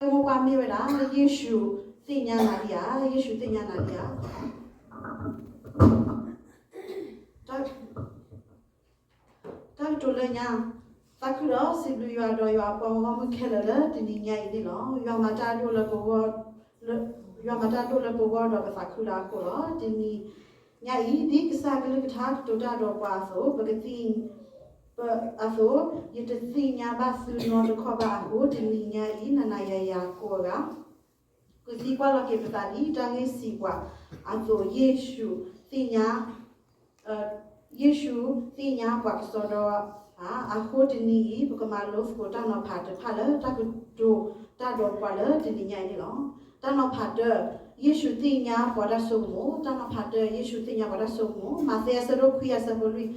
ဆိကမိၣ်ကွၢ်မ့ၢ်ဝဲဒၣ် ယ့ၣ်ၡူးသ့ၣ်ညါနၤလံဧါ, ယ့ၣ်ၡူးသ့ၣ်ညါနၤလံဧါ. တၢ်ကတိၤလၢညါ, သးခုဒီးစံးဘျုးယွၤဒီးယွၤအပှၤဂီၢ်မုၢ်ခဲလၢာ်လၢတနံၤညါအံၤန့ၣ်လီၤ. ယွၤမၤတၢ်ဒိၣ်လၢပဂီၢ်, ယွၤမၤတၢ်ဒိၣ်လၢပဂီၢ်ဒီးပသးခုလၢအဃိလီၤ. တနံၤညါအံၤ ဒ်ကစၢ်ကလုၢ်ကထါကတိၤတၢ်ဒီးပှၤအသိး, ပကသ့ၣ်ညါ, ပအသိး, ယတသ့ၣ်ညါဘၣ်သုနီတခီၣ်ဘၣ်အဃိ, တနံၤညါအံၤ နၤနၤယၤယၤကိးဂၤ ပသံကွၢ်လီၤက့ၤပသးဒ်တၢ်ဂ့ၢ်စံးပှၤအသိး, ယ့ၣ်ၡူးသ့ၣ်ညါ, ယ့ၣ်ၡူးသ့ၣ်ညါပှၤကစီဒီဧါ. အဃိတနံၤအံၤ ပကမၤလိသကိးတၢ်နီၤဖးတဖၣ်လၢတၢ်ကတိၤတၢ်ဒီးပှၤလၢတနံၤညါအံၤန့ၣ်လီၤ. တၢ်နီၤဖးတၢ, ယ့ၣ်ၡူးသ့ၣ်ညါပှၤတၢ်ဆိကမိၣ်, တၢ်နီၤဖးတၢ, ယ့ၣ်ၡူးသ့ၣ်ညါပှၤတၢ်ဆိကမိၣ်, မးသဲအဆၢဒိၣ်ခွံအဆၢဖိလွံၢ်, ဒီး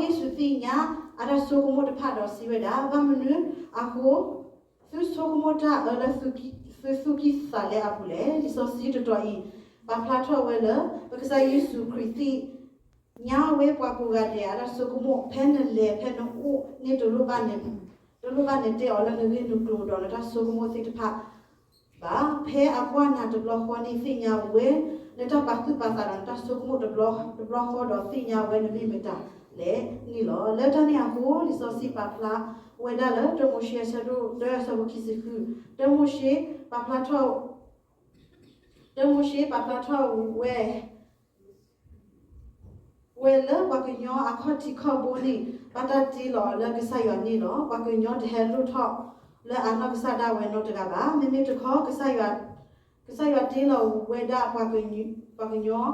ယ့ၣ်ၡူးသ့ၣ်ညါအတၢ်ဆိကမိၣ်တဖၣ်ဒီးစံးဝဲဒၣ်, ဘၣ်မနုၤအဃိ သုဆိကမိၣ်တၢ်အၢလၢသုသူၣ်ကံၢ်သးလဲအပူၤလဲၣ်. လံာ်စီဆှံတတီၤအံၤ ပာ်ဖျါထီၣ်ဝဲလၢ ပကစၢ်ယ့ၣ်ၡူးခရံာ်သ့ၣ်ညါဝဲပှၤကိးဂၤဒဲးအတၢ်ဆိကမိၣ် ဖဲနလဲၤဖဲနအိၣ်န့ၣ် တလိၣ်ဘၣ်နတဲအီၤလၢနဂ့ၢ်နကျိၤဒီးနတၢ်ဆိကမိၣ်သ့ၣ်တဖၣ်ဘၣ်. ဖဲအကွၢ်နၤတဘျီဃီန့ၣ် သ့ၣ်ညါဝဲ နတၢ်ပာ်သူၣ်ပာ်သးဒီးနတၢ်ဆိကမိၣ်တဘျီဃီဒီးသ့ၣ်ညါဝဲနမ့ၢ်မတၤလဲၣ်န့ၣ်လီၤ. လၢတၢ်န့ၣ်အဃိ လံာ်စီဆှံပာ်ဖျါဝဲဒၣ်လၢ တၢမိၤၡ့အဆၢဒိၣ်တၢအဆၢဖိခံဆံဃု, တၢမိၤၡ့ပာ်ဖျါထီၣ်, တၢမိၤၡ့ပာ်ဖျါထီၣ်ဝဲ ဝဲလၢပှၤကညီအခီၣ်ထံးခီၣ်ဘိန့ၣ် ဘၣ်တၢ်တ့လီၤအီၤလၢကစၢ်ယွၤန့ၣ်လီၤ. ပှၤကညီတဟဲလိၣ်ထီၣ်လၢအနီၢ်ကစၢ်ဒၣ်ဝဲနီတဂၤဘၣ်. မ့မ့ၢ်တခီ ကစၢ်ယွၤ, ကစၢ်ယွၤတ့လီၤဝဲဒၣ်ပှၤက, ပှၤကညီန့ၣ်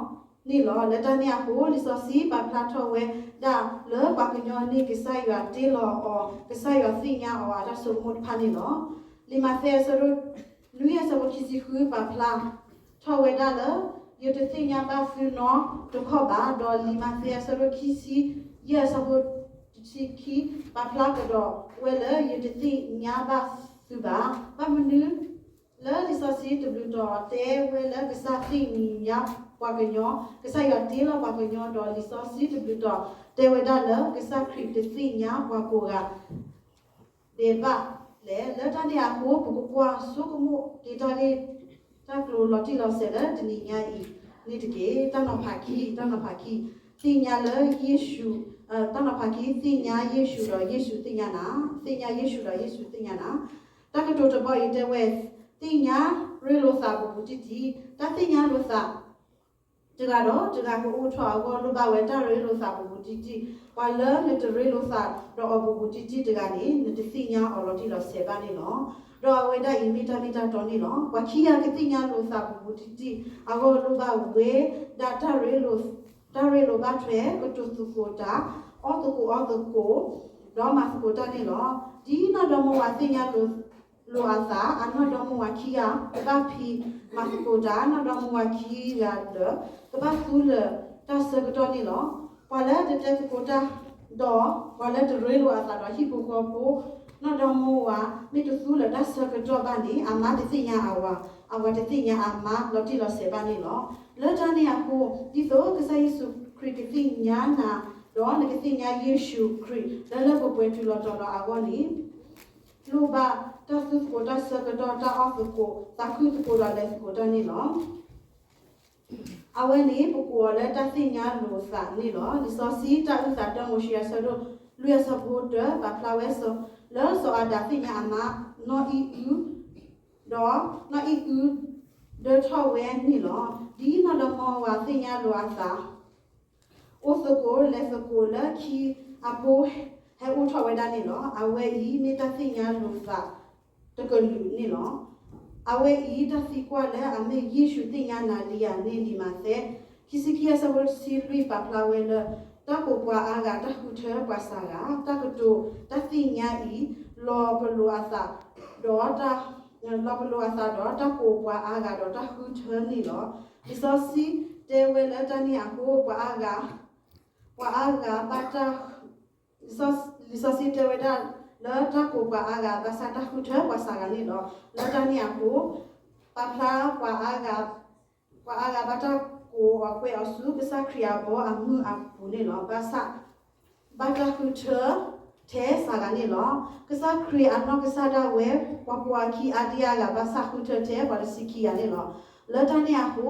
လီၤ. လၢတၢ်န့ၣ်အဃိ လံာ်စီဆှံပာ်ဖျါထီၣ်ဝဲဒၣ်လၢပှၤကညီန့ၣ် ကစၢ်ယွၤတ့လီၤအီၤ, ကစၢ်ယွၤသ့ၣ်ညါအီၤအတၢ်ဆိကမိၣ်တဖၣ်န့ၣ်လီၤ. လံာ်မးသဲအဆၢဒိၣ်နွံအဆၢဖိခံဆံဃု ပာ်ဖျါထီၣ်ဝဲဒၣ်လၢ ယတသ့ၣ်ညါဘၣ်သုနီတခီၣ်ဘၣ်, ဒီးလံာ်မးသဲအဆၢဒိၣ်ခံဆံယဲၢ်အဆၢဖိ တဆံခံ ပာ်ဖျါကဒီးဝဲလၢ ယတသ့ၣ်ညါဘၣ်သုဘၣ်. ဘၣ်မနုၤလၢလံာ်စီဆှံတဘျုးတီၤတဲဝဲလၢ ကစၢ်သ့ၣ်ညါပှၤကညီ, ကစၢ်ယွၤတ့လီၤပှၤကညီ, ဒီးလံာ်စီဆှံတဘျုးတီၤတဲဝဲဒၣ်လၢ ကစၢ်ခရံာ်တသ့ၣ်ညါပှၤကိးဂၤ ဒဲးဘးလဲၣ်. လၢတၢ်န့ၣ်အဃိ ပကကွၢ်ဆိကမိၣ်က့ၤတၢ်ဂ့ၢ်တၢ်ကျိၤလီၤတံၢ်လီၤဆဲးလၢတနံၤညါအံၤန့ၣ်တက့ၢ်. တၢ်နီၤဖးခံ, တၢ်နီၤဖးခံ, သ့ၣ်ညါလၢယ့ၣ်ၡူး, တၢ်နီၤဖးခံ, သ့ၣ်ညါယ့ၣ်ၡူးဒီးယ့ၣ်ၡူးသ့ၣ်ညါနၤ, သ့ၣ်ညါယ့ၣ်ၡူးဒီးယ့ၣ်ၡူးသ့ၣ်ညါနၤ. တၢ်ကတိၤတဘီအံၤတဲဝဲ သ့ၣ်ညါရ့လိာ်သးပူၤပူၤတံၢ်တံၢ်, တၢ်သ့ၣ်ညါလိာ်သး တဂၤဒီးတဂၤကအိၣ်ထီၣ်အဂီၢ်လိၣ်ဘၣ်ဝဲတၢ်ရ့လိာ်သးပူၤပူၤတံၢ်တံၢ်, ပှၤလၢနတရ့လိာ်သးဒီးအီၤပူၤပူၤတံၢ်တံၢ်တဂၤန့ၣ် နတသ့ၣ်ညါအီၤလီၤတံၢ်လီၤဆဲးဘၣ်န့ၣ်လီၤ. ဒီးအဝဲဒၣ်အံၤမ့ၢ်တၢ်မ့ၢ်တၢ်တီန့ၣ်လီၤ. ပှၤခံဂၤကသ့ၣ်ညါလိာ်သးပူၤပူၤတံၢ်တံၢ်အဂီၢ်လိၣ်ဘၣ်ဝဲဒၣ်တၢ်ရ့လိာ်, တၢ်ရ့လိာ်ဘၣ်ထွဲ ကတိၤသကိးတၢ်, အီၣ်သကိးအီသကိး, ဒီးမၤသကိးတၢ်န့ၣ်လီၤ. ဒ်နီၢ်ဒီမါဝၤသ့ၣ်ညါလိာ် လိာ်အသး, အနီၢ်ဒီမါဝၤခံဂၤ ကဘၣ်ဖံးမၤသကိးတၢ်, နီၢ်ဒီမါဝၤခံဂၤဒီး ကဘၣ်သူလၢာ်တၢ်ဆၢကတီၢ်န့ၣ်လီၤ. ပှၤလၢတတဲသကိးတၢ်ဒီး ပှၤလၢတရ့လိာ်အသးဒီးဟံၣ်ဖိဃီဖိ, နီၢ်ဒီမါဝၤ မ့ၢ်တသူလၢာ်တၢ်ဆၢကတီၢ်ဘၣ်န့ၣ် အမါတသ့ၣ်ညါအဝၤ, အဝၤတသ့ၣ်ညါအမါလီၤတံၢ်လီၤဆဲးဘၣ်န့ၣ်လီၤ. လၢတၢ်န့ၣ်အဃိ ဒ်သိးကစၢ်ယ့ၣ်ၡူးခရံာ်ကသ့ၣ်ညါနၤ, ဒီးနကသ့ၣ်ညါယ့ၣ်ၡူးခရံာ် လၢလၢပှဲၤပှဲၤတုၤလီၤတီၤလီၤအဂီၢ်န့ၣ် လိၣ်ဘၣ်တၢ်သူသကိးတၢ်ဆၢကတီၢ်, တၢ်အီၣ်သကိး, သးခုသကိးဒီးလဲၤသကိးတၢ်န့ၣ်လီၤ. အဝဲန့ၣ် ပကိးအီၤလၢတၢ်သ့ၣ်ညါလိာ်သးန့ၣ်လီၤ. လံာ်စီဆှံတၢ်အုၣ်သး တၢမိၤၡ့အဆၢဒိၣ်လွံၢ်အဆၢဖိတၢ ပာ်ဖျါဝဲလၢ စီၤအၤဒၣ်သ့ၣ်ညါအမါ နီၢ်အံၣ်အုၣ်, ဒီးနီၢ်အံၣ်အုၣ်ဒၢထီၣ်ဝဲန့ၣ်လီၤ. ဒ်နီၢ်ဒီမါဝၤသ့ၣ်ညါလိာ်အသး အိၣ်သကိးလဲၤသကိးလၢခံအဖိ ဟဲအိၣ်ထီၣ်ဝဲဒၣ်န့ၣ်လီၤ. အဝဲအံၤမ့ၢ်တၢ်သ့ၣ်ညါလိာ်သးတကလုာ်န့ၣ်လီၤ. အဝဲအံၤတၢ်သံကွၢ်လၢအမ့ၢ်ယ့ၣ်ၡူးသ့ၣ်ညါနၤလံဧါန့ၣ် လံာ်မးသဲ ခံဆံခံအဆၢဖိတဆံလွံၢ် ပာ်ဖျါဝဲလၢ တၢ်ကိးပှၤအါဂၤ တၢ်ဃုထၢပှၤစှၤဂၤ, တၢ်ကတိၤတၢ်သ့ၣ်ညါအံၤ လီၤပလိာ်အသးဒီး လီၤပလိာ်အသးဒီးတၢ်ကိးပှၤအါဂၤဒီးတၢ်ဃုထၢန့ၣ်လီၤ. လံာ်စီဆှံတဲဝဲလၢတၢ်န့ၣ်အဃိ ပှၤအါဂၤ, ပှၤအါဂၤဘၣ်တၢ်, လံာ်စီဆှံတဲဝဲဒၣ်လၢတၢ်ကိးပှၤအါဂၤဘၣ်ဆၣ်တၢ်ဃုထၢပှၤစှၤဂၤန့ၣ်လီၤ. လၢတၢ်န့ၣ်အဃိ ပာ်ဖျါပှၤအါဂၤ, ပှၤအါဂၤဘၣ်တၢ်ကိးအီၤကွဲးအီၤဆူကစၢ်ခရံာ်အဘီအမုၢ်အပူၤန့ၣ်လီၤ. ဘၣ်ဆၣ် ဘၣ်တၢ်ဃုထၢ ထဲစှၤဂၤန့ၣ်လီၤ. ကစၢ်ခရံာ်အနီၢ်ကစၢ်ဒၣ်ဝဲ ပှၤပိာ်အခံအါဒံအါဂၤဘၣ်ဆၣ်ဃုထၢထဲပှၤတဆံခံဂၤန့ၣ်လီၤ. လၢတၢ်န့ၣ်အဃိ,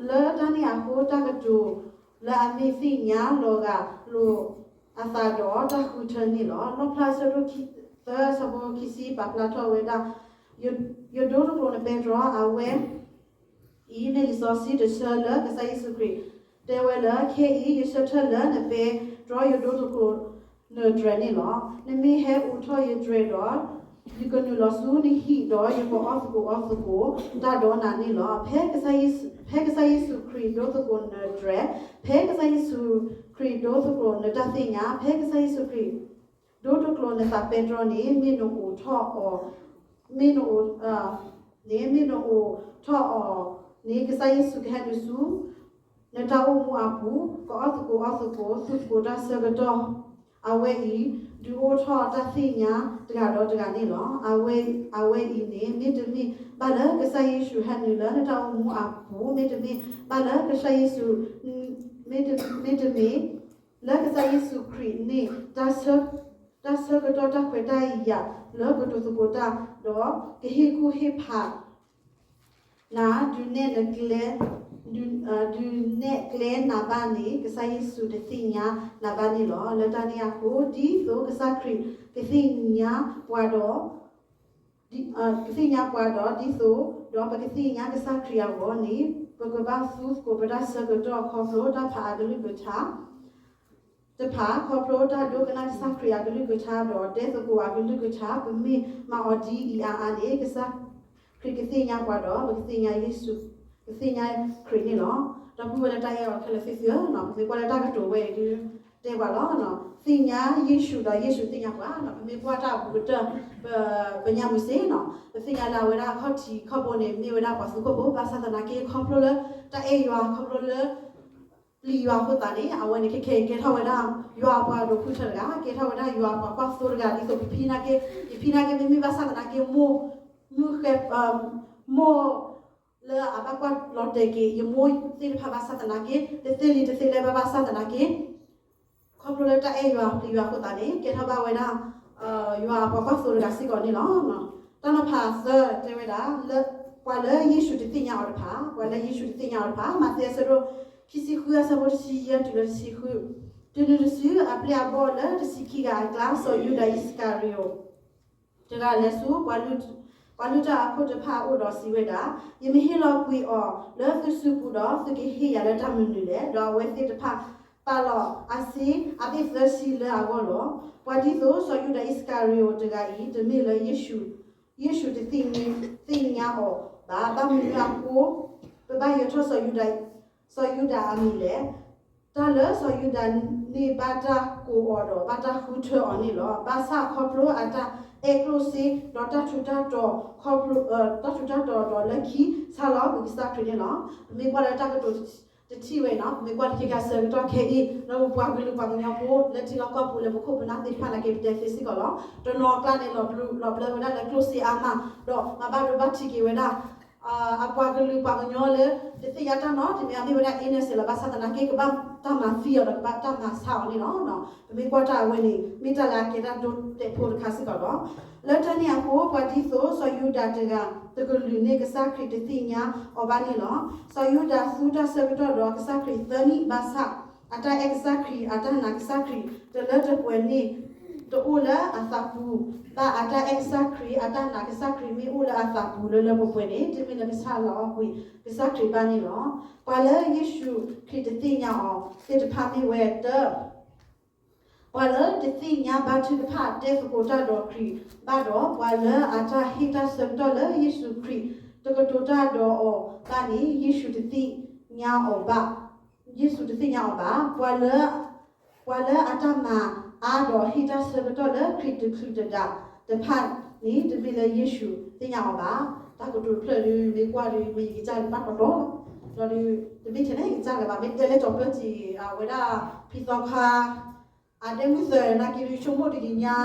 လၢတၢ်န့ၣ်အဃိ တၢ်ကတိၤလၢအမ့ၢ်သ့ၣ်ညါလီၤဂာ်လိာ်အသးဒီးတၢ်ဃုထၢန့ၣ်လီၤ. လီၣ်ဖျါအဆၢဒိၣ်သၢအဆၢဖိခံဆံ ပာ်ဖျါထီၣ်ဝဲဒၣ် ယဒိတကျိာ်နပဲတြီ အဝဲ အံၤမ့ၢ်လံာ်စီဆှံတဆၢလၢကစၢ်ယ့ၣ်ၡူးခရံာ်တဲဝဲလၢ ခဲအံၤယဆၢထၢၣ်လၢနပဲတြီ ယဒိတကျိာ်နတြဲၤန့ၣ်လီၤ. နမ့ၢ်ဟဲအိးထီၣ်ယတြဲၤဒီး ယကနုာ်လီၤဆူနဟံၣ်ဒီး ယကအီၣ်သကိးအီသကိးတၢ်ဒီးနၤန့ၣ်လီၤ. ဖဲကစၢ်ယ့ၣ်ၡူးခရံာ်ဒိတကျိာ်နတြဲၤ, ဖဲကစၢ်ယ့ၣ်ၡူးခရံာ်ဒိတကျိာ်နတၢ်သ့ၣ်ညါ, ဖဲကစၢ်ယ့ၣ်ၡူးခရံာ် ဒိတကျိာ်နသးပဲတြီန့ၣ် မ့ၢ်နအိးထီၣ်အီၤ, မ့ၢ်နအိး, န့ၣ် မ့ၢ်နအိးထီၣ်အီၤန့ၣ် ကစၢ်ယ့ၣ်ၡူးကဟဲနုာ်ဆူ နတၢ်အိၣ်မူအပူၤ, ကအီၣ်သကိးအီသကိး, သူၣ်သကိးတၢ်ဆၢကတီၢ်, အဝဲအံၤ ဒုးအိၣ်ထီၣ်တၢ်သ့ၣ်ညါတဂၤဒီးတဂၤန့ၣ်လီၤ. အဝဲအံၤန့ၣ် မ့တမ့ၢ်ဘၣ်လၢကစၢ်ယ့ၣ်ၡူးဟဲနုာ်လၢနတၢ်အိၣ်မူအပူၤ, မ့တမ့ၢ်ဘၣ်လၢကစၢ်ယ့ၣ်ၡူး မ့တမ့ၢ် လၢကစၢ်ယ့ၣ်ၡူးခရံာ်န့ၣ် တၢ်ဆၢကတီၢ်တၢ်ခွဲးတၢ်ယာ်လၢကတိၤသကိးတၢ်ဒီး ကဟ့ၣ်ကူၣ်ဟ့ၣ်ဖးနၤ ဒုးနဲၣ်နကျဲ ဒုးနဲၣ်ကျဲနၤဘၣ်န့ၣ် ကစၢ်ယ့ၣ်ၡူးတသ့ၣ်ညါနၤဘၣ်န့ၣ်လီၤ. လၢတၢ်န့ၣ်အဃိ ဒ်သိးကစၢ်ခရံာ်ကသ့ၣ်ညါပှၤဒီး ကသ့ၣ်ညါပှၤဒီး ဒ်သိးဒီးပကသ့ၣ်ညါကစၢ်ခရံာ်အဂီၢ်န့ၣ် ပကဘၣ်သူသကိးပတၢ်ဆၢကတီၢ်ခီဖျိတၢ်ဖးအကလုၢ်ကထါတဖၣ်, ခီဖျိတၢ်ဒိကနၣ်ကစၢ်ခရံာ်အကလုၢ်ကထါဒီး တဲသကိးအကလုၢ်ကထါ, ပမ့ၢ်မၤအီၤဒ်အံၤအါအါန့ၣ် ကစၢ်ခရံာ်ကသ့ၣ်ညါပှၤဒီး ပကသ့ၣ်ညါယ့ၣ်ၡူး, ကသ့ၣ်ညါခရံာ်န့ၣ်လီၤ. ဒီပုၢ်ဝဲၢ်လၢတၢ်အဲၣ်အီၤခဲလၢာ်သ့ၣ်ဧၢ, ပမ့ၢ်ကွၢ်လၢတၢ်ကတိၤဝဲအံၤဒုး တဲပှၤလီၤ. သ့ၣ်ညါယ့ၣ်ၡူးဒီးယ့ၣ်ၡူးသ့ၣ်ညါပှၤ, ပမ့ၢ်ကွၢ်တၢ်အဘူးကတၢၢ် ပညါမုာ်စ့ၢ်နီၤ, ပသ့ၣ်ညါလၢအဝဲဒၣ်အခီၣ်ထံးခီၣ်ဘိန့ၣ် မ့ၢ်ဝဲဒၣ်ပှၤသူခိၣ်ဖိ, ဘၣ်ဆၣ်သနာ်က့ ခီဖျိလၢတၢ်အဲၣ်ယွၤ, ခီဖျိလၢပျံၤယွၤအဃိသတးန့ၣ် အဝဲန့ၣ်ခဲခဲအံၤ ကဲထီၣ်ဝဲဒၣ်ယွၤအပှၤဒိးဖုထၢတဂၤ, ကဲထီၣ်ဝဲဒၣ်ယွၤအပှၤကွၢ်သိတဂၤ, ဒ်သိးပဖံနာ်က့, ယဖံနာ်က့ မ့မ့ၢ်ဘၣ်ဆၣ်သနာ်က့ မိၢ်, မုၢ်ဃဲ, မိၢ် လၢအဘၣ်ကွၢ်လီၤတဲာ်က့ၤ ယမိၢ်သ့ၣ်တဖၣ်ဘၣ်ဆၣ်သနာ်က့, တသ့လံတသ့လဲၢ်ဘၣ်ဘၣ်ဆၣ်သနာ်က့, ခီဖျိလၢတၢ်အဲၣ်ယွၤပျံၤယွၤအဃိသတးန့ၣ် ကဲထီၣ်ဘၣ်ဝဲဒၣ် ယွၤအပှၤကွၢ်သိတဂၤစ့ၢ်ကီးန့ၣ်လီၤ. တၢ်နီၤဖးသၢတဲဝဲဒၣ် လၢပှၤလၢယ့ၣ်ၡူးတသ့ၣ်ညါအီၤတဖၣ်, ပှၤလၢယ့ၣ်ၡူးတသ့ၣ်ညါအီၤတဖၣ်, မးသဲအဆၢဒိၣ်ခံဆံဃုအဆၢဖိတဆံယဲၢ်တုၤလၢတဆံဃု, တုၤနုၤတစု အပျဲၢ်အဘီၣ်လၢတဆံခံဂၤအကျါ စီၤယူဒၤအံၣ်စကၤရံၤအိၣ် တဂၤလဲၤဆူ ပှၤလုၢ်တၢ်အခိၣ်တဖၣ်အအိၣ်ဒီးစံးဝဲဒၣ်, ယမ့ၢ်ဟ့ၣ်လီၤကွံာ်အီၤလၢသုစုပူၤဒီး သုကဟ့ၣ်ယၤလၢတၢ်မနုၤလဲၣ်. ဒီးအဝဲသ့ၣ်တဖၣ်ပာ်လီၤအစ့အဘ့ၣ်သၢဆံလၢအဂီၢ်လီၤ. ပှၤဒ်သိးစီၤယူဒၤအံၣ်စကၤရံၤအိၣ်တဂၤအံၤ တမ့ၢ်လၢယ့ၣ်ၡူး, ယ့ၣ်ၡူးတသ့ၣ်ညါအီၤဘၣ်. ဘၣ်မနုၤအဃိ ပဘၣ်ယၢၤထီၣ်စီၤယူဒၤ စီၤယူဒၤအမံၤလဲၣ်. တၢ်လၢစီၤယူဒၤန့ၣ်ဘၣ်တၢ်ကိးအီၤဒီး ဘၣ်တၢ်ဃုထၢအီၤန့ၣ်လီၤ. ဘၣ်ဆၣ်ခီဖျိအတၢ်အဲၣ်ကျိၣ်စ့ ဒီးတၢ်ထူးတၢ်တီၤ ခီဖျိ တၢ်ထူးတၢ်တီၤဒီးလၢခံ ဆါလီၤကွံာ်ကစၢ်ခရံာ်န့ၣ်လီၤ. ပမ့ၢ်ကွၢ်လၢတၢ်ကတိၤတထံၣ်ဝဲအံၤနီၤ ပမ့ၢ်ကွၢ်တခါဆၢကတီၢ်ခဲအံၤ လၢပပှၤကလုာ်ပှၤကညီဖိ လၢထံလီၢ်ကီၢ်ပူၤလၢပခိၣ်ပနၢ်သ့ၣ်တဖၣ်နာ်က့ ပတဲသ့စ့ၢ်ကီးလီၤ. တနီၤအကျါန့ၣ် လီၤဘျၢဝဲဒၣ်လၢကျိၣ်စ့အါမး ဒီးမၤဘၣ်ဒိဘၣ်ထံးက့ၤဝဲဒၣ် အပှၤကလုာ်ပှၤကညီလၢ တသ့ၣ်ညါတၢ်နီတမံၤ အမ့ၢ်ဝဲဒၣ် innocent လီၤ. ဘၣ်ဆၣ်သနာ်က့ ကဘၣ်တၢ်မၤသံအီၤဒီး ကဘၣ်တၢ်မၤဆါအီၤန့ၣ်လီၤ. ပမ့ၢ်ကွၢ်တၢ်အဝဲန့ၣ် မ့ၢ်တၢ်လၢအကဲတၢ်ဒိတဲာ်ဖိတခါစ့ၢ်ကီးလီၤ. လၢတၢ်န့ၣ်အဃိ ပှၤဒ်သိးစီၤယူဒၤတဂၤ တကလုာ်န့ၣ် ကစၢ်ခရံာ်တသ့ၣ်ညါအီၤဘၣ်န့ၣ်လီၤ. စီၤယူဒၤသူတၢ်ဆၢကတီၢ်ဒီးကစၢ်ခရံာ်သၢနံၣ်ဘၣ်ဆၣ် အတၢ်အဲၣ်ကစၢ်ခရံာ် အတၢ်နာ်ကစၢ်ခရံာ်တလၢတပှဲၤန့ၣ် တအိၣ်လၢအသးပူၤဘၣ်. အတၢ်အဲၣ်ကစၢ်ခရံာ် အတၢ်နာ်ကစၢ်ခရံာ် မ့ၢ်အိၣ်လၢအသးပူၤလၢလၢပှဲၤပှဲၤန့ၣ် တမ့ၢ်လၢကဆါလီၤကွံာ်ကစၢ်ခရံာ်ဘၣ်န့ၣ်လီၤ. ပှၤလၢယ့ၣ်ၡူးခရံာ်တသ့ၣ်ညါအီၤသ့ၣ်တဖၣ်မ့ၢ်ဝဲတၢ ပှၤလၢတသ့ၣ်ညါဘါထုကဖၣ်တဲသကိးတၢ်ဒီးခရံာ်ဘၣ်ဒီး ပှၤလၢအတၢ်ဟ့ၣ်တၢ်ဆၢကတီၢ်လၢယ့ၣ်ၡူးခရံာ်တကတိၤတၢ်ဒီးအီၤဘၣ်န့ၣ် ယ့ၣ်ၡူးတသ့ၣ်ညါအီၤဘၣ်, ယ့ၣ်ၡူးတသ့ၣ်ညါအီၤဘၣ်. ပှၤလၢ ပှၤလၢအတၢ်မၤအါဒီးဟ့ၣ်တၢ်ဆၢကတီၢ်လၢခရံာ်တချုးတဒးတဖၣ်န့ၣ် တမ့ၢ်လၢယ့ၣ်ၡူးသ့ၣ်ညါအီၤဘၣ်. တၢ်ကတိၤတဖျၢၣ်ဒုး မ့ၢ်ကွၢ်ဒုး မ့ၢ်ယကစၢ်ဒုးဘၣ်ကတီၤလီၤ. ဒီးဒုး တမ့ၢ်ထဲန့ၣ် ယကစၢ်လၢၤဘၣ် မ့ၢ်တဲလၢကၠီၤပၢၢ်စံး အဝဲဒၣ် ဖံသီခါ အဒဲမုၢ်သၢနာ်က့ဒုး ဆိကမိၣ်ဒုးယညါ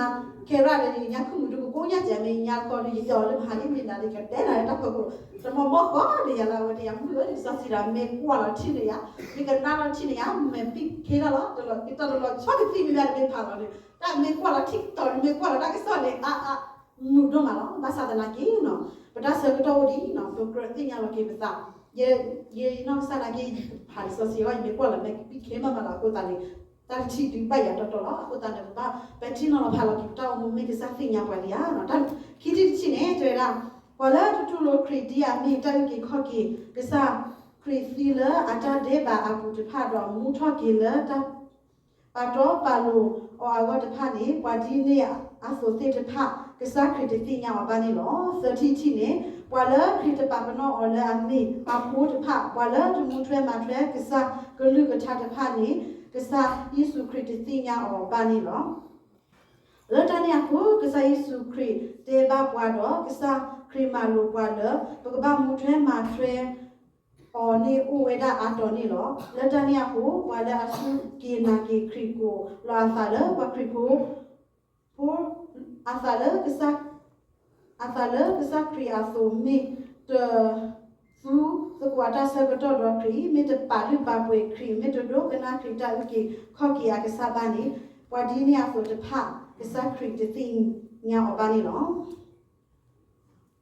ခဲရၣ်ဒီးယညါ ခုၣ်မုၢ်ဒုးကကိးညါကဲ မ့ၢ်ယညါတခီဒုး ယတဲအီၤလၢမဟါန့ၣ် မ့ၢ်နၤဒုးကတဲနၤလၢတၢ်ဖီခိၣ် တမီၤဘီဃီန့ၢ်ယၤလၢအဝဲတယၤမုၢ်ဧၢ ဒုးစီဆှံဒီး မ့ၢ်ကွၢ်လီၤထံၣ်န့ၢ်ယၤ မ့ၢ်ကနၣ်လီၤထံၣ်န့ၢ်ယၤ မ့ၢ်ပံၣ်ခ့ထီၣ်လီၤ တလီၤကတၢၢ်တလီၤဆီကသံၣ်မ့ၢ်ဘၣ်တမ့ၢ်ဖးလီၤန့ၣ် တၢ်မ့ၢ်ကွၢ်လီၤ TikTok န့ၣ် မ့ၢ်ကွၢ်လီၤတၢ်ကစီၣ်န့ၣ် အါအါ မုာ်ဒိၣ်မးလီၤ. ဘၣ်ဆၣ်သနာ်က့နီၤ ပတၢ်ဆၢကတီၢ်အိၣ်ဒံးနီၤ ပကြၢးသ့ၣ်ညါလီၤက့ၤပသး, ယဲ ယနီၢ်ကစၢ်နာ်က့ ယဖးလံာ်စီဆှံအဂီၢ် ယမ့ၢ်ကွၢ်လီၤ မ့ၢ်ကဘံၣ်ခဲမးမးလီၤ. အဃိသတးန့ၣ် တၢ်တထံၣ်ဒုးဘၣ်ယၤတီတီလီၤ. အဃိသတးန့ၣ် ပဘၣ်ပဲာ်ထံနီၤလီၤဖးလီၤက့ၤပတၢ်အိၣ်မူ မ့ၢ်ကစၢ်သ့ၣ်ညါပှၤလံဧါ. တၢ်ခံထံၣ်တထံၣ်န့ၣ် တဲဝဲဒၣ် ပှၤလၢတတူၢ်လိာ်ခရံာ်ဒ်အမ့ၢ်တၢ်အုၣ်က့ၤခီၣ်က့ၤ ကစၢ်ခရံာ်သံလၢအတၢ်ဒဲးဘးအပူၤတဖၣ် ဒီးမူထီၣ်က့ၤလၢတၢ် ပာ်တီပာ်လိၤအီၤအဂီၢ်တဖၣ်န့ၣ် ပှၤဒ်န့ၣ်အသိးသ့ၣ်တဖၣ် ကစၢ်ခရံာ်တသ့ၣ်ညါအီၤဘၣ်န့ၣ်လီၤ. သၢထံၣ်တထံၣ်န့ၣ် ပှၤလၢခရံာ်တပာ်ပနီၣ်အီၤလၢအမ့ၢ်အဖိတဖၣ် ပှၤလၢတမူထွဲမၤထွဲကစၢ်ကလုၢ်ကထါတဖၣ်န့ၣ် ကစၢ်ယ့ၣ်ၡူးခရံာ်တသ့ၣ်ညါအီၤဘၣ်န့ၣ်လီၤ. လၢတၢ်န့ၣ်အဃိ ကစၢ်ယ့ၣ်ၡူးခရံာ်တဲဘၣ်ပှၤဒီး ကစၢ်ခရံာ်မၤလိာ်ပှၤလၢ ပကဘၣ်မူထွဲမၤထွဲ အီၤန့ၣ်အိၣ်ဝဲဒၣ်အါတီၤန့ၣ်လီၤ. လၢတၢ်န့ၣ်အဃိ ပှၤလၢအစူၢ်က့ၤနာ်က့ၤခရံာ် ကိးလီၤအသးလၢပှၤခရံာ်ဖိ, ဖိ, အသးလၢကစၢ်, အသးလၢကစၢ်ခရံာ်အသိး မ့ၢ်တသူသကိးအတၢ်ဆၢကတီၢ်ဒီးခရံာ်, မ့ၢ်တပာ်လုၢ်ပာ်ပှ့ၤခရံာ်, မ့ၢ်တဒိကနၣ်ခရံာ်တၢ်အုၣ်က့ၤခီၣ်က့ၤအကစၢ်ဘၣ်န့ၣ်, ပှၤဒ်န့ၣ်အသိးတဖၣ် ကစၢ်ခရံာ်တသ့ၣ်ညါအီၤဘၣ်န့ၣ်လီၤ.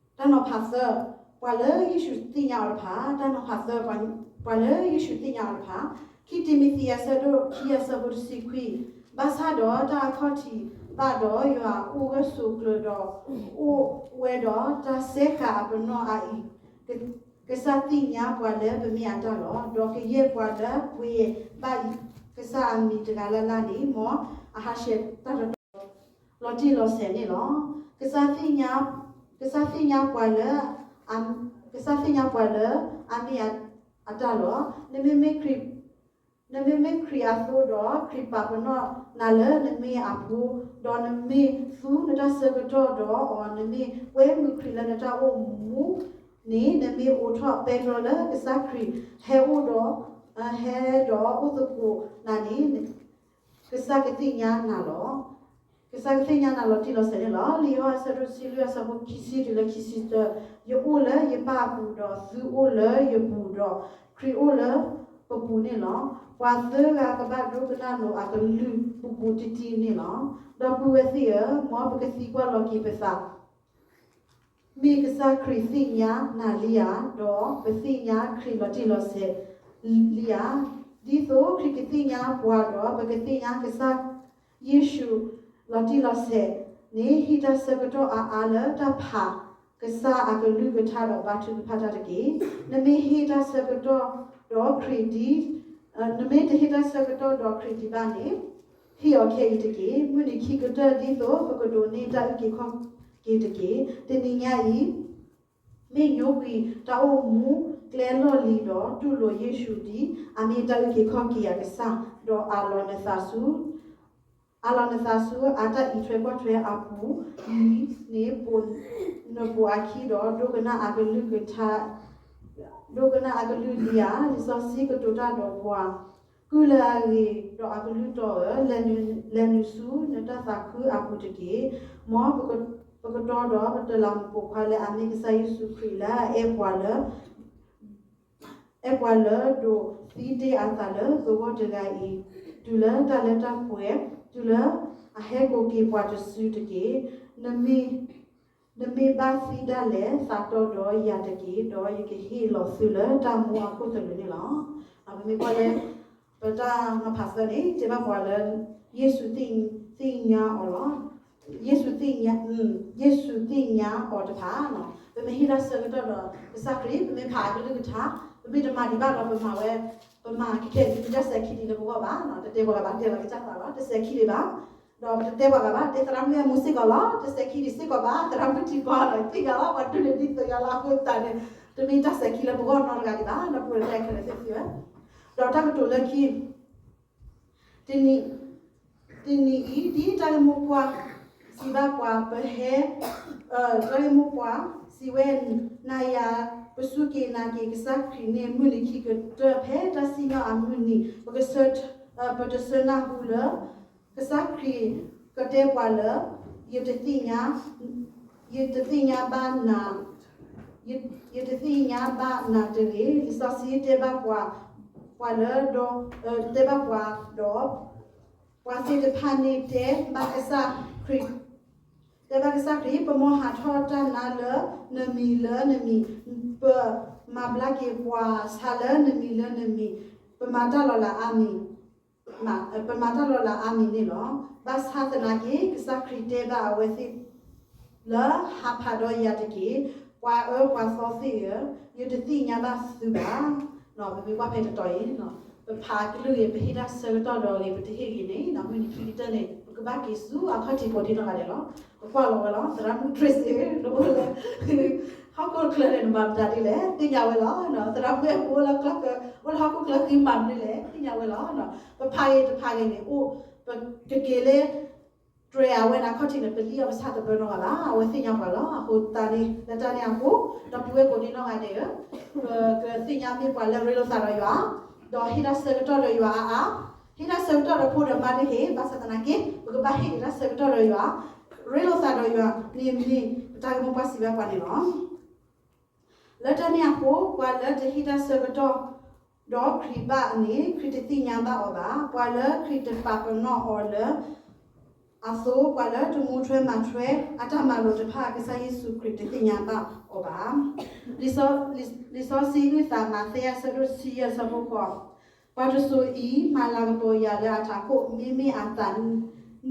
တၢ်နီၤဖးသၢ, ပှၤလၢယ့ၣ်ၡူးသ့ၣ်ညါအီၤတဖၣ်, တၢ်နီၤဖးသၢ, ပှၤလၢယ့ၣ်ၡူးသ့ၣ်ညါအီၤတဖၣ်, ခံတံၤမသ့း အဆၢဒိၣ်ခံ အဆၢဖိတဆံခွံ, ဘၣ်ဆၣ်ဒီးတၢ်အခီၣ်ထံးဘၣ်ဒီး ယွၤအိၣ်ဂၢၢ်ဆိးကျၢၤဒီး အိၣ်ဝဲဒီးတၢ်စဲဃာ်အပနီၣ်အအံၤ, ကစၢ်သ့ၣ်ညါပှၤလၢပမ့ၢ်အတၢ်လီၤ. ဒီးကယဲၢ်ပှၤလၢပှ့ၤဘၣ်အံၤ ကစၢ်အမံၤတဂၤလၢ်လၢ်န့ၣ် မ်အဟးဆှဲးတၢ်တတီၤ လီၤတံၢ်လီၤဆဲးန့ၣ်လီၤ. ကစၢ်သ့ၣ်ညါ, ကစၢ်သ့ၣ်ညါပှၤလၢ, ကစၢ်သ့ၣ်ညါပှၤလၢအမ့ၢ်အတၢ်လီၤ. နမ့မ့ၢ်ခရံာ်, နမ့မ့ၢ်ခရံာ်အသိးဒီး ခရံာ်ပာ်ပနီၣ်နၤလၢနမ့ၢ်အဖိ, ဒီးနမ့ၢ်သူနတၢ်ဆၢကတီၢ်ဒီးအီၤ, နမ့ၢ်ကွဲမုာ်ခရံာ်လၢနတၢ်အိၣ်မူန့ၣ် နမ့ၢ်အိးထီၣ်ပဲတြီလၢကစၢ်ခရံာ်ဟဲအိၣ်ဒီး, ဟဲဒီးအိၣ်သကိးနၤန့ၣ် ကစၢ်ကသ့ၣ်ညါနၤလီၤ. ကစၢ်ကသ့ၣ်ညါနၤလီၤတံၢ်လီၤဆဲးန့ၣ်လီၤ. လံာ်ယိၤဟၣ်အဆၢဒိၣ်တဆံလွံၢ် အဆၢဖိခံဆံတုၤလၢခံဆံသၢ, ယအိၣ်လၢယပၢ်အပူၤ, ဒီးသုအိၣ်လၢယပူၤ, ဒီးခရံာ်အိၣ်လၢပပူၤန့ၣ်လီၤ. ပှၤသၢဂၤကဘၣ်ဒိကနၣ်လိာ်အကလုၢ်ပူၤပူၤတံၢ်တံၢ်န့ၣ်လီၤ. ဒီပုၢ်ဝဲၢ်သ့ၣ်ဧၢ, မ်ပကသံကွၢ်လီၤက့ၤပသး မ့ၢ်ကစၢ်ခရံာ်သ့ၣ်ညါနၤလံဧါ, ဒီးပသ့ၣ်ညါခရံာ်လီၤတံၢ်လီၤဆဲးလံဧါ. ဒ်သိးခရံာ်ကသ့ၣ်ညါပှၤဒီး ပကသ့ၣ်ညါကစၢ်ယ့ၣ်ၡူးလီၤတံၢ်လီၤဆဲးန့ၣ် ဟ့ၣ်တၢ်ဆၢကတီၢ်အါအါလၢတၢ်ဖးကစၢ်အကလုၢ်ကထါဒီးဘါထုကဖၣ်တၢ်တက့ၢ်. နမ့ၢ်ဟ့ၣ်တၢ်ဆၢကတီၢ်ဒီးခရံာ်ဒ်, နမ့ၢ်တဟ့ၣ်တၢ်ဆၢကတီၢ်ဒီးခရံာ်ဒံးဘၣ်န့ၣ် ဟ့ၣ်အီၤခဲအံၤတက့ၢ်. မုၢ်နံၤခံကတၢၢ်ဒ်သိး ပကဒိးန့ၢ်တၢ်အုၣ်က့ၤခီၣ်က့ၤတက့ၢ်. တနံၤညါအံၤ မ့ၢ်ညိကွံာ်တၢ်အိၣ်မူကျဲလီၢ်လံၤဒီး တူၢ်လိာ်ယ့ၣ်ၡူးဒ်အမ့ၢ်တၢ်အုၣ်က့ၤခီၣ်က့ၤအကစၢ်, ဒီးအးလီၤနသးဆူ အးလီၤနသးဆူအတၢ်အံးထွဲကွၢ်ထွဲအပူၤ, ဒ်န့ၣ်ပိာ်နပိာ်အခံဒီး ဒိကနၣ်အကလုၢ်ကထါ, ဒိကနၣ်အကလုၢ်လံဧါ. လံာ်စီဆှံကတိၤတၢ်ဒီးပှၤ, ကုၢ်လၢအဂ့ၤဒီးအကလုၢ်တီဧၢ, လဲၤနုာ်ဆူနတၢ်သးခုအပူၤတက့ၢ်. မ်ပကတီဒီးပတလးမူးပိာ်ခွါလၢအမ့ၢ်ကစၢ်ယ့ၣ်ၡူးခရံာ်လၢအအဲၣ်ပှၤလၢ အဲၣ်ပှၤလၢဒိးသံတ့ၢ်အသးလၢသဝီတဂၤအံၤ, တုၤလၢတၢ်လၢတၢ်ပှဲၤ, တုၤလၢအဟဲကိးက့ၤပှၤတစုတက့ၢ်. နမ့ၢ်ဘၣ်သံဒၣ်လဲာ်သးတီဒီးယၤတက့ၢ်, ဒီးယကဟ့ၣ်လီၤသုလၢတၢ်မူအခိၣ်သလုးန့ၣ်လီၤ. ပမ့ၢ်ကွၢ်လၢ ပတၢ်နီၤဖးသၢန့ၣ် တဲဘၣ်ပှၤလၢ ယ့ၣ်ၡူးသ့ၣ်ညါအီၤလီၤ. ယ့ၣ်ၡူးသ့ၣ်ညါ, ယ့ၣ်ၡူးသ့ၣ်ညါအီၤတဖၣ်, ပမ့ၢ်ဟ့ၣ်တၢ်ဆၢကတီၢ်ဒီးကစၢ်ခရံာ်, ပမ့ၢ်ဖးအကလုၢ်ကထါ, ပမ့ၢ်တမၤဒံးဘၣ်ဒီးပမၤဝဲ, ပမၤခဲခဲန့ၣ် တစဲးခံဒံးလၢပဂီၢ်ဘၣ်, တတဲပှၤဂၤဘၣ်, တဲလီၤကစၢ်သးလီၤ, တစဲးခံဒံးဘၣ်, ဒီးပတတဲပှၤဂၤဘၣ်, တဲသရၣ်မုၣ်မူစ့ၢ်ကီးလီၤ, တစဲးခံဒံးစ့ၢ်ကီးဘၣ်, သရၣ်မုၣ်ထံကီၢ်လီၤ, သ့ၣ်ညါလီၤ, ပှၤဒိးန့ၢ်ဒ်သိးညါလီၤ. အဃိသတးန့ၣ် တမ့ၢ်တၢ်စဲးခံလၢပဂီၢ်နီတဂၤဒံးဘၣ်, ဒီပုၢ်ဝဲၢ်တၢ်ခဲလၢာ်သ့ၣ်သ့ၣ်ဝဲ, ဒီးတၢ်ကတိၤလၢခံ တနံၤအံၤ ဒ်တၢ်ဂ့ၢ်မိၢ်ပှၢ်စံးဘၣ်ပှၤ ပဟဲ, တၢ်ဂ့ၢ်မိၢ်ပှၢ်စံးဝဲ, နၤယၤ ပစူၢ်က့ၤနာ်က့ၤကစၢ်ခရံာ်န့ၣ် မုၢ်နံၤခံကတၢၢ် ဖဲတၢ်စံၣ်ညီၣ်အမုၢ်နံၤ, ပကဆၢ, ပတဆၢနၢ်ဟူလၢ ကစၢ်ခရံာ်ကတဲပှၤလၢ ယတသ့ၣ်ညါ, ယတသ့ၣ်ညါဘၣ်နၤ, ယတသ့ၣ်ညါဘၣ်နၤတဂ့ၤ. လံာ်စီဆှံတဲဘၣ်ပှၤ, ပှၤလၢဒီး, တဲဘၣ်ပှၤဒီး, ပှၤသ့ၣ်တဖၣ်န့ၣ်တဲဘၣ်ကစၢ်ခရံာ်, တဲဘၣ်ကစၢ်ခရံာ်, ပမိၢ်ဟးထီၣ်တၢ်နါလၢနမံၤလၢနမံၤ, ပမၤဘျါက့ၤပှၤဆါလၢနမံၤလၢနမံၤ, ပမၤတၢ်လီၤလးအါမံၤ, ပမၤတၢ်လီၤလးအါမံၤန့ၣ်လီၤ. ဘၣ်ဆၣ်သနာ်က့ ကစၢ်ခရံာ်တဲဘၣ်အဝဲသ့ၣ် လၢဟးဖးဒီးယၤတက့ၢ်, ပှၤအၢပှၤသီသ့ၣ်ဧၢ, ယတသ့ၣ်ညါဘၣ်သုဘၣ်. ပမ့ၢ်ကွၢ်ဖဲတတီၤအံၤ, ပဖးကလုၢ်ဂ့ၤ, ပဟ့ၣ်တၢ်ဆၢကတီၢ်ဒီးဂ့ၤ, ပတဟ့ၣ်ဂ့ၤန့ၣ် မုၢ်နံၤခံကတၢၢ်န့ၣ် ပကဘၣ်က့ၤဆူအခီၣ်ထံးကိးဒံနီၢ်ဂၤဒဲးလီၤ. ပကွၢ်လီၤဝဲလီၤ, သရၣ်မုၣ် Tracy လၢအိၣ်လၢဟီၣ်ခိၣ်ချၢန့ၣ် နမၤမတၤဒ်လဲၣ် သ့ၣ်ညါဝဲလီၤ. သရၣ်မုၣ်အဲၣ်ဖိလၢကျီၢ်ကၢ အိၣ်လၢဟီၣ်ခိၣ်ချၢဃံမၤမနုၤလဲၣ် သ့ၣ်ညါဝဲလီၤ. ပဖးဂ့ၤတဖးဂ့ၤန့ၣ် အိၣ် ပကက့ၤလၢ တြဲၤအဝဲန့ၣ် အခီၣ်ထံးန့ၣ် ပလံၣ်အီၤပဆၣ်တဘၢနီတဂၤဘၣ်, အဝဲသ့ၣ်ညါပှၤလီၤ. အဃိသတးန့ၣ် လၢတၢ်န့ၣ်အဃိ ဒီပုၢ်ဝဲၢ်ကိးဒံနီၢ်ဂၤဒဲးဧၢ, ပကသ့ၣ်ညါမ့ၢ်ပှၤလၢရ့လိာ်သးဒီးယွၤ, ဒီးဟ့ၣ်တၢ်ဆၢကတီၢ်ဒီးယွၤအါအါ, ဟ့ၣ်တၢ်ဆၢကတီၢ်ဒီးဖိဒီးမါတဂ့ၤ, ဘၣ်ဆၣ်သနာ်က့ ပကဘၣ်ဟ့ၣ်က့ၤတၢ်ဆၢကတီၢ်ဒီးယွၤ, ရ့လိာ်သးဒီးယွၤန့ၣ်မ့ၢ်ပတၢ်ဂ့ၢ်မိၢ်ပှၢ်စံးဘၣ်ပှၤန့ၣ်လီၤ. လၢတၢ်န့ၣ်အဃိ ပှၤလၢတဟ့ၣ်တၢ်ဆၢကတီၢ်ဒီးခရံာ်ဘၣ်န့ၣ် ခရံာ်တသ့ၣ်ညါဘၣ်အီၤဘၣ်. ပှၤလၢခရံာ်တပာ်ပနီၣ်အီၤလၢအသိး, ပှၤလၢတမူထွဲမၤထွဲအတၢ်မၤလိာ်တဖၣ် ကစၢ်ယ့ၣ်ၡူးခရံာ်တသ့ၣ်ညါဘၣ်အီၤဘၣ်. လံာ်စီဆှံအုၣ်သး မးသဲ အဆၢဒိၣ်တဆံယဲၢ် အဆၢဖိဃိး, ပှၤတစိၤအံၤ မၤလၤကပီၤယၤလၢအထးခိၣ်, မ့မ့ၢ်အသး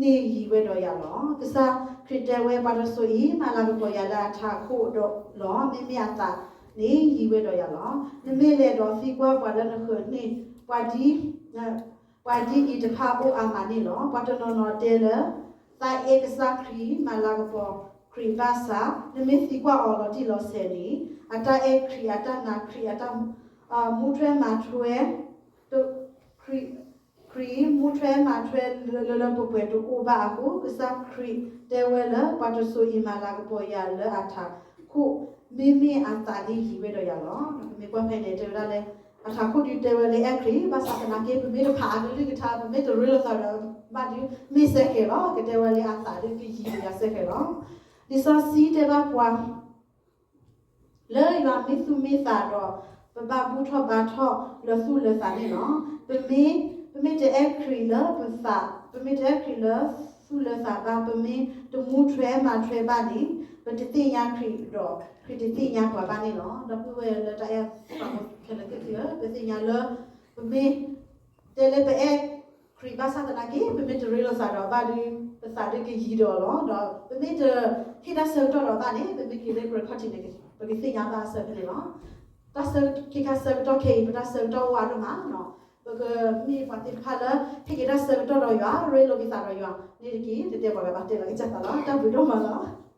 န့ၣ်ယံၤဝဲဒီးယၤလီၤ. ကစၢ်ခရံာ်တဲဝဲ ပှၤတစိၤအံၤ မၤလၤကပီၤယၤလၢအထးခိၣ်ဒီးလီၤ, မ့မ့ၢ်အသးန့ၣ်ယံၤဝဲဒီးယၤလီၤ. နမ့ၢ်လဲၤဒီးသံကွၢ်ပှၤလၢနဃၢၤန့ၣ်, ပှၤဒ် ပှၤဒ်အံၤတဖၣ်အိၣ်အါမးန့ၣ်လီၤ. ပှၤတနီၤနီၤတဲလၢ သးအဲၣ်ကစၢ်ခရံာ်, မၤလၤကပီၤခရံာ်ဘၣ်ဆၣ်, နမ့ၢ်သံကွၢ်အီၤလီၤတံၢ်လီၤဆဲးန့ၣ်, အတၢ်အဲၣ်ခရံာ်, အတၢ်နာ်ခရံာ်, အတၢ်မူထွဲမၤထွဲ, ခရံာ်, ခရံာ်မူထွဲမၤထွဲလၢလၢပှဲၤပှဲၤတအိၣ်ဘၣ်အဃိ, ကစၢ်ခရံာ်တဲဝဲလၢ ပှၤတစိၤအံၤ မၤလၤကပီၤယၤလၢအထးခိၣ်, မ့မ့ၢ်အသးန့ၣ်ယံၤဝဲဒီးယၤလီၤ. ပမ့ၢ်ကွၢ်ဖဲန့ၣ် တဲဝဲဒၣ်လၢ အထးခိၣ်ဒုးတဲဝဲလၢအဲၣ်ခရံာ်, ဘၣ်ဆၣ်သနာ်က့ ပမ့ၢ်တဖးအကလုၢ်ကထါ, ပမ့ၢ်တရ့လိာ်သးဒီးဘၣ်ဒုး မ့ၢ်စဲဃဲၤလီၤ. ကတဲဝဲလၢအသးဒုးကယံၤယၤစဲဃဲၤလီၤ. လံာ်စီဆှံတဲဘၣ်ပှၤ လၢယွၤမ့ၢ်သူၣ်မ့ၢ်သးဒီး ပဘၣ်ဘူၣ်ထီၣ်ဘါထီၣ်လၢသူၣ်လၢသးန့ၣ်လီၤ. ပမ့ၢ်, ပမ့ၢ်တအဲၣ်ခရံာ်လၢပသး, ပမ့ၢ်တအဲၣ်ခရံာ်လၢသူၣ်လၢသးဘၣ်, ပမ့ၢ်တမူထွဲမၤထွဲဘၣ်န့ၣ်, ပတသ့ၣ်ညါခရံာ်ဒီး ခရံာ်တသ့ၣ်ညါပှၤဘၣ်န့ၣ်လီၤ. ဒီပုၢ်ဝဲၢ်လၢတၢ်အဲၣ်သးဖိခဲလၢာ်သ့ၣ်ဧၢ, ပသ့ၣ်ညါလၢ ပမ့ၢ်တဲလၢပအဲၣ်ခရံာ်ဘၣ်ဆၣ်သနာ်က့ ပမ့ၢ်တရ့လိာ်သးဒီးဘၣ်ဒုး ပသးဒုးကယံၤဒီးလီၤ. ဒီးပမ့ၢ်တဟ့ၣ်တၢ်ဆၢကတီၢ်ဒီးဘၣ်န့ၣ် ပမ့ၢ်က့ၤလၢပှဲၤခီၣ်ထံးန့ၣ် ပကသ့ၣ်ညါဘၣ်အဆၢဖဲန့ၣ်လီၤ. တၢ်ဆၢ, ခဲခါဆၢကတီၢ်ခဲအံၤ ပတၢ်ဆၢကတီၢ်အိၣ်အါဒိၣ်မး, ပကမ့ၢ်ပှၤသ့ၣ်တဖၣ်လၢ ဟ့ၣ်က့ၤတၢ်ဆၢကတီၢ်ဒီးယွၤ, ရ့လိာ်က့ၤသးဒီးယွၤန့ၣ်တက့ၢ်. တတဲပှၤဂၤဘၣ်တဲလီၤကစၢ်သးလီၤ. တၢ်ဘျုးဒိၣ်မးလီၤ.